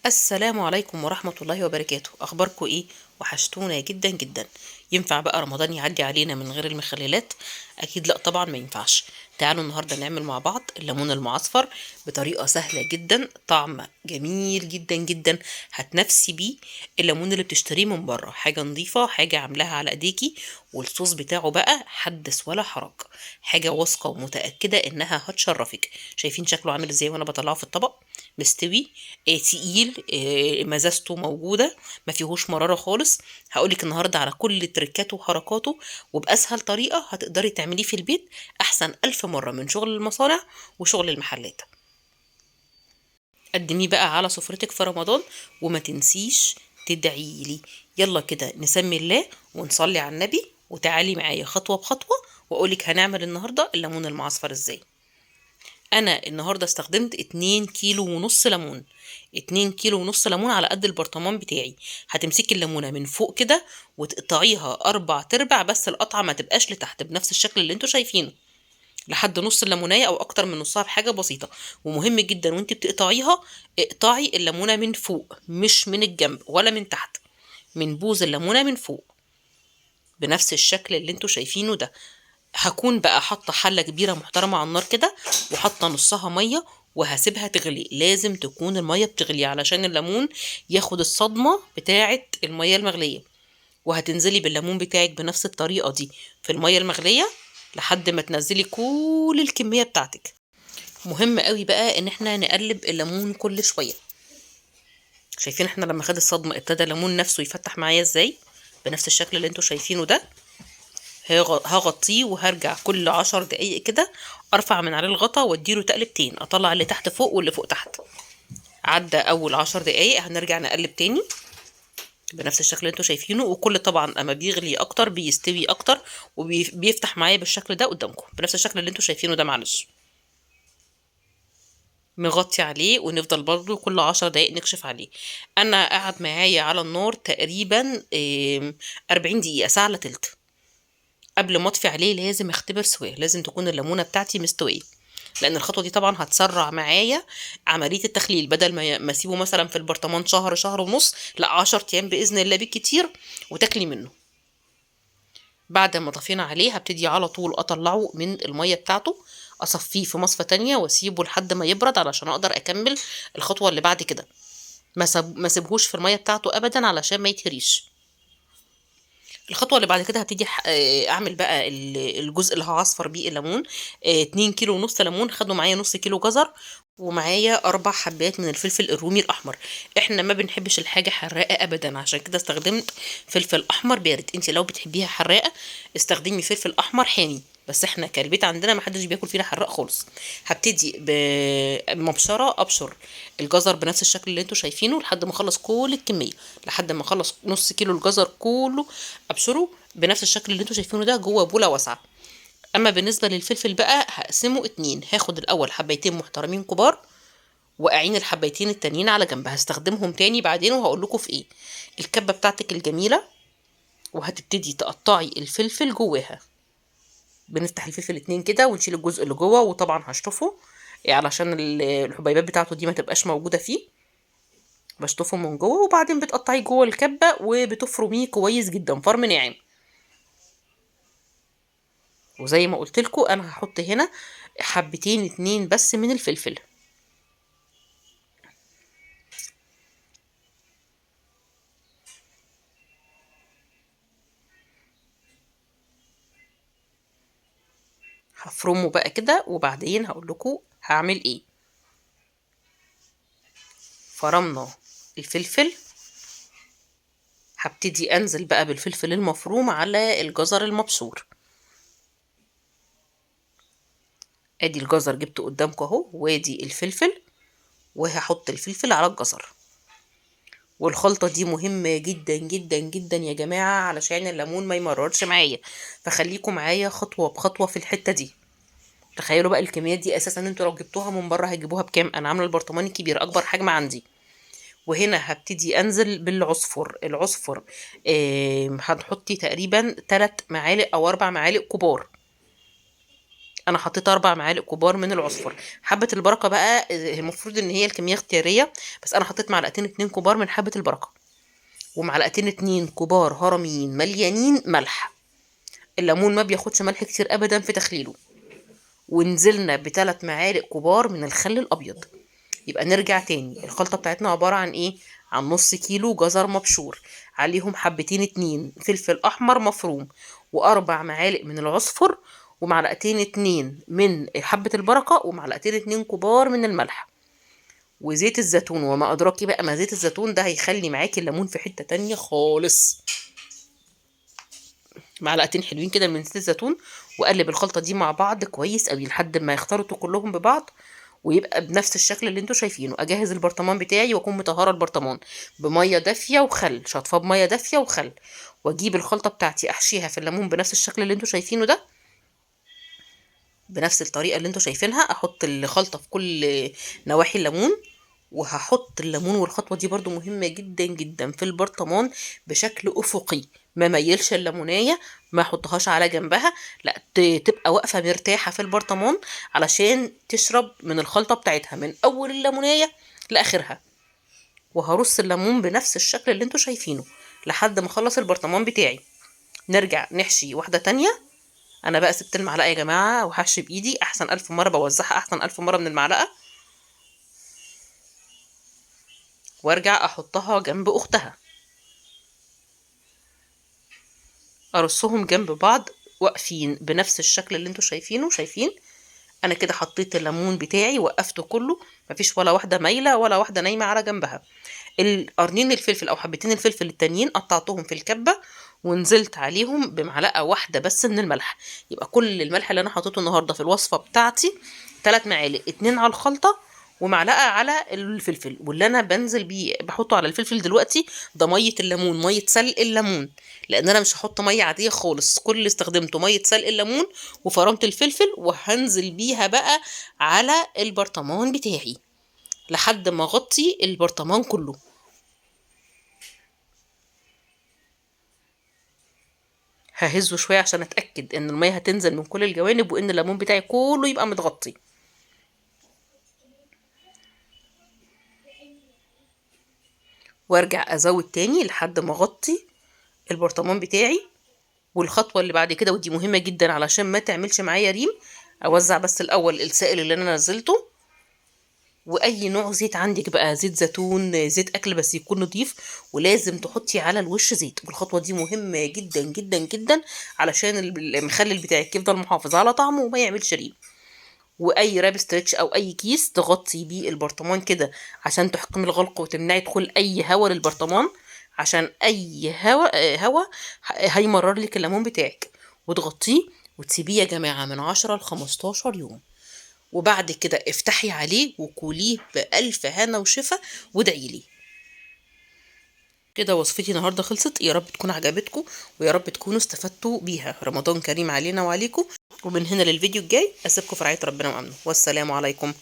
السلام عليكم ورحمة الله وبركاته. أخباركم إيه؟ وحشتونا جدا جدا. ينفع بقى رمضان يعدي علينا من غير المخللات؟ أكيد لأ، طبعا ما ينفعش. تعالوا النهاردة نعمل مع بعض الليمون المعصفر بطريقة سهلة جدا، طعم جميل جدا جدا، هتنافسي بيه الليمون اللي بتشتريه من بره. حاجة نظيفة، حاجة عاملاها على ايديكي، والصوص بتاعه بقى حدث ولا حرج، حاجة واثقة ومتأكدة إنها هتشرفك. شايفين شكله عامل إزاي وأنا بطلعه في الطبق؟ مستوي، تقيل، مزازته موجودة، ما فيهوش مرارة خالص. هقولك النهاردة على كل تريكاته وحركاته، وبأسهل طريقة هتقدري تعمليه في البيت، أحسن 1000 مرة من شغل المصانع وشغل المحلات. قدميه بقى على سفرتك في رمضان، وما تنسيش تدعي لي. يلا كده نسمي الله ونصلي على النبي، وتعالي معايا خطوة بخطوة وأقولك هنعمل النهاردة الليمون المعصفر ازاي. أنا النهاردة استخدمت اتنين كيلو ونص ليمون، اتنين كيلو ونص ليمون على قد البرطمان بتاعي. هتمسكي الليمونة من فوق كده وتقطعيها 4 تربع، بس القطعة ما تبقاش لتحت، بنفس الشكل اللي انتوا شايفينه، لحد نص الليمونية أو أكتر من نصها بحاجة بسيطة. ومهم جدا وانت بتقطعيها اقطعي الليمونة من فوق، مش من الجنب ولا من تحت، من بوز الليمونة من فوق بنفس الشكل اللي انتوا شايفينه ده. هكون بقى حاطه حله كبيرة محترمه على النار كده، وحاطه نصها مية، وهسيبها تغلي. لازم تكون المية بتغلي علشان الليمون ياخد الصدمة بتاعه المية المغليه. وهتنزلي بالليمون بتاعك بنفس الطريقة دي في المية المغليه لحد ما تنزلي كل الكمية بتاعتك. مهم قوي بقى ان احنا نقلب الليمون كل شوية. شايفين احنا لما خد الصدمة ابتدى الليمون نفسه يفتح معايا ازاي بنفس الشكل اللي انتوا شايفينه ده. هغطيه وهرجع كل 10 دقايق كده ارفع من عليه الغطا واديله تقلبتين، اطلع اللي تحت فوق واللي فوق تحت. عدى اول 10 دقايق هنرجع نقلب تاني بنفس الشكل اللي انتوا شايفينه. وكل طبعا اما بيغلي اكتر بيستوي اكتر وبيفتح معايا بالشكل ده قدامكم بنفس الشكل اللي انتوا شايفينه ده. معلش نغطي عليه ونفضل برضو كل 10 دقايق نكشف عليه. انا قعد معايا على النار تقريبا 40 دقيقة، ساعة الا تلت. قبل ما اطفي عليه لازم اختبر سواه، لازم تكون الليمونه بتاعتي مستوية، لان الخطوة دي طبعا هتسرع معايا عملية التخليل. بدل ما اسيبه مثلا في البرطمان شهر، شهر ونص، لا 10 ايام باذن الله بالكتير وتاكلي منه. بعد ما طفينا عليه هبتدي على طول اطلعه من المية بتاعته، اصفيه في مصفى تانية واسيبه لحد ما يبرد علشان اقدر اكمل الخطوة اللي بعد كده. ما سيبهوش في المية بتاعته ابدا علشان ما يتهريش. الخطوة اللي بعد كده هبتدي اعمل بقى الجزء اللي هعصفر بيه الليمون. اتنين كيلو ونص ليمون، خدوا معايا نص كيلو جزر، ومعايا 4 حبات من الفلفل الرومي الاحمر. احنا ما بنحبش الحاجة حراقه ابدا، عشان كده استخدمت فلفل احمر بارد. انت لو بتحبيها حراقه استخدمي فلفل احمر حامي، بس احنا كالبيت عندنا ما حدش بياكل فينا حراق خالص. هبتدي بمبشره ابشر الجزر بنفس الشكل اللي انتوا شايفينه لحد ما اخلص كل الكمية، لحد ما اخلص نص كيلو الجزر كله ابشره بنفس الشكل اللي انتوا شايفينه ده جوه بوله واسعة. اما بالنسبة للفلفل بقى هقسمه 2، هاخد الاول حبايتين محترمين كبار واعين الحبايتين التانيين على جنب، هستخدمهم تاني بعدين وهقول لكم في ايه. الكبه بتاعتك الجميلة، وهتبتدي تقطعي الفلفل جواها. بنفتح الفلفل 2 كده ونشيل الجزء اللي جوه، وطبعا هشطفه علشان الحبيبات بتاعته دي ما تبقاش موجودة فيه. بشطفه من جوه، وبعدين بتقطعيه جوه الكبه وبتفرميه كويس جدا فرم ناعم. وزي ما قلت لكم انا هحط هنا حبتين 2 بس من الفلفل. هفرمه بقى كده وبعدين هقول لكم هعمل ايه. فرمنا الفلفل، هبتدي انزل بقى بالفلفل المفروم على الجزر المبشور. ادي الجزر جبته قدامكم اهو، وادي الفلفل، وهحط الفلفل على الجزر. والخلطة دي مهمة جدا جدا جدا يا جماعة علشان الليمون ما يمررش معايا، فخليكم معايا خطوة بخطوة في الحتة دي. تخيلوا بقى الكميات دي اساسا انتوا لو جبتوها من بره هتجيبوها بكام؟ انا عامله البرطمان الكبير اكبر حجم عندي. وهنا هبتدي انزل بالعصفر. العصفر، هنحطي تقريبا 3 معالق او 4 معالق كبار. انا حطيت 4 معالق كبار من العصفر. حبه البركة بقى المفروض ان هي الكمية اختيارية، بس انا حطيت معلقتين 2 كبار من حبه البركة، ومعلقتين 2 كبار هرميين مليانين ملح. الليمون ما بياخدش ملح كتير ابدا في تخليله. ونزلنا ب3 معالق كبار من الخل الابيض. يبقى نرجع تاني، الخلطة بتاعتنا عبارة عن ايه؟ عن نص كيلو جزر مبشور، عليهم حبتين 2 فلفل احمر مفروم، و4 معالق من العصفر، ومعلقتين 2 من حبه البركة، ومعلقتين 2 كبار من الملح، وزيت الزيتون. وما ادراكي بقى ما زيت الزيتون ده هيخلي معاكي الليمون في حتة تانية خالص. معلقتين حلوين كده من زيت الزيتون، واقلب الخلطة دي مع بعض كويس قوي لحد ما يختلطوا كلهم ببعض ويبقى بنفس الشكل اللي انتوا شايفينه. اجهز البرطمان بتاعي واكون مطهرة البرطمان بميه دافيه وخل، شاطفاه بميه دافيه وخل، واجيب الخلطة بتاعتي احشيها في الليمون بنفس الشكل اللي انتوا شايفينه ده، بنفس الطريقة اللي انتوا شايفينها. احط الخلطة في كل نواحي الليمون، وهحط الليمون، والخطوة دي برضو مهمة جدا جدا، في البرطمان بشكل افقي، ما ميلش الليمونيه، ما احطهاش على جنبها، لا تبقى واقفة مرتاحة في البرطمان علشان تشرب من الخلطة بتاعتها من اول الليمونيه لاخرها. وهرص الليمون بنفس الشكل اللي انتوا شايفينه لحد ما اخلص البرطمان بتاعي. نرجع نحشي واحدة تانية. انا بقى سبت المعلقة يا جماعة وهحشي بايدي، احسن 1000 مرة بوزعها، احسن 1000 مرة من المعلقة. وارجع احطها جنب اختها، ارصهم جنب بعض واقفين بنفس الشكل اللي انتوا شايفينه. شايفين انا كده حطيت الليمون بتاعي وقفته كله، مفيش ولا واحدة مايلة ولا واحدة نايمة على جنبها. القرنين الفلفل او حبتين الفلفل التانيين قطعتهم في الكبه ونزلت عليهم بمعلقه واحدة بس من الملح. يبقى كل الملح اللي انا حطيته النهارده في الوصفة بتاعتي 3 معالق، 2 على الخلطة ومعلقة على الفلفل. واللي انا بنزل بيه بحطه على الفلفل دلوقتي ده مية الليمون، مية سلق الليمون، لان انا مش هحط مية عادية خالص. كل اللي استخدمته مية سلق الليمون وفرمت الفلفل، وهنزل بيها بقى على البرطمان بتاعي لحد ما اغطي البرطمان كله. ههزه شوية عشان اتاكد ان المية هتنزل من كل الجوانب وان الليمون بتاعي كله يبقى متغطي. وارجع ازود تاني لحد ما اغطي البرطمان بتاعي. والخطوة اللي بعد كده، ودي مهمة جدا علشان ما تعملش معايا ريم، اوزع بس الاول السائل اللي انا نزلته. واي نوع زيت عندك بقى، زيت زيتون، زيت اكل، بس يكون نضيف، ولازم تحطي على الوش زيت. والخطوة دي مهمة جدا جدا جدا علشان المخلل بتاعك يفضل محافظ على طعمه وما يعملش ريم. واي wrap stretch او اي كيس تغطي بيه البرطمان كده عشان تحكمي الغلق وتمنعي دخول اي هواء للبرطمان، عشان اي هواء هيمرر لك الليمون بتاعك. وتغطيه وتسيبيه يا جماعة من 10 ل 15 يوم، وبعد كده افتحي عليه وكلية بألف هنا وشفا وادعي لي. كده وصفتي النهارده خلصت، يا رب تكون عجبتكم ويا رب تكونوا استفدتوا بيها. رمضان كريم علينا وعليكم. ومن هنا للفيديو الجاي اسيبكم في رعاية ربنا وامنه، والسلام عليكم.